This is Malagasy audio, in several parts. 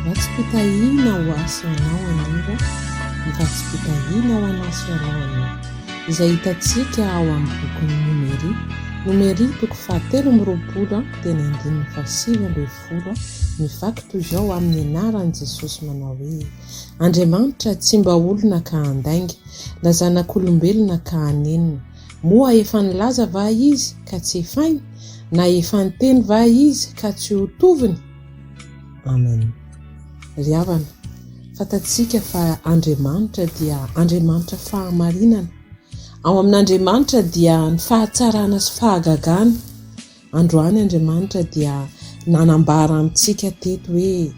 Vatsim-pitahiana ho ahy sy anao anio ny vatsim-pitahiana ho anao sy ianao anio, izay hitantsika ao amin'ny bokin'ny Nomery, Nomery toko fahatelo amby 20 teny andininy faha-19, mivaky toy izao amin'ny anaran'i Jesosy manao hoe, Andriamanitra tsy mba olona ka handainga, na zanak'olombelona ka hanenina. Moa efa nilaza va Izy ka tsy hefainy? Na efa niteny va Izy ka tsy ho toviny? Amen. Ry havana, fantatsika fa Andriamanitra dia Andriamanitra fahamarinana. Ao amin'Andriamanitra dia ny fahatsarana sy fahagagana. Androany Andriamanitra dia nanambara amintsika teto hoe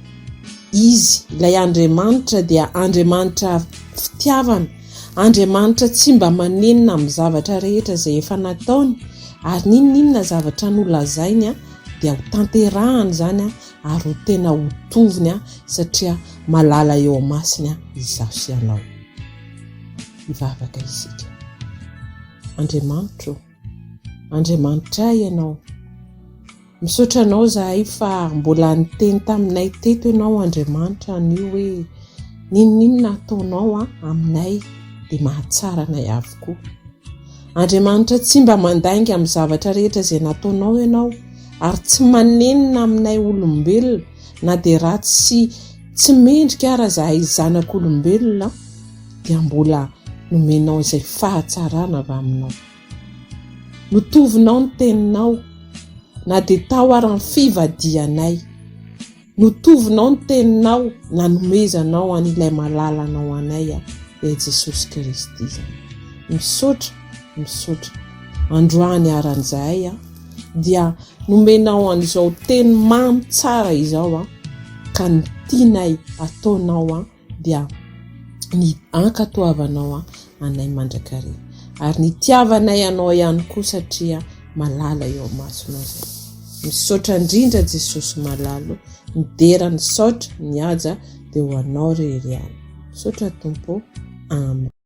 Izy, ilay Andriamanitra dia Andriamanitra fitiavana, Andriamanitra tsy mba manenina amin'ny zavatra rehetra izay efa nataony ary n'inon'inona zavatra nolazainy dia ho tanterahany izany ary ho tena ho toviny satria malala eo amasiny izaho sy ianao. Hivavaka isika. Andriamanitro, Andriamanitray ianao. Misaotra anao izahay fa mbola niteny taminay teto ianao Andriamanitra anio hoe n'inon'inona ataonao aminay dia mahatsara anay avokoa. Andriamanitra tsy mba mandainga amin'ny zavatra rehetra izay nataonao ianao ary tsy manenina aminay olombelona na dia ratsy sy tsy mendrika ara izahay zanak'olombelona dia mbola nomenao izay fahatsarana avy aminao. Notovinao ny teninao na dia tao ara ny fivadihanay. Notovinao ny teninao nanomezanao an ilay malalanao anay a, dia Jesosy Kristy izany. Misaotra, misaotra. Androany aran'izahay a, dia nomenao an'izao teny mamy tsara izao a, ka ny tianay ataonao a, dia ny ankatoavanao anay mandrakariva ary ny itiavanay anao ihany koa satria malala eo amasonao zay. Misaotra indrindra Jesosy malalo, ny dera ny saotra, ny haja dia ho anao rery ihany. Misaotra Tompo. Amen.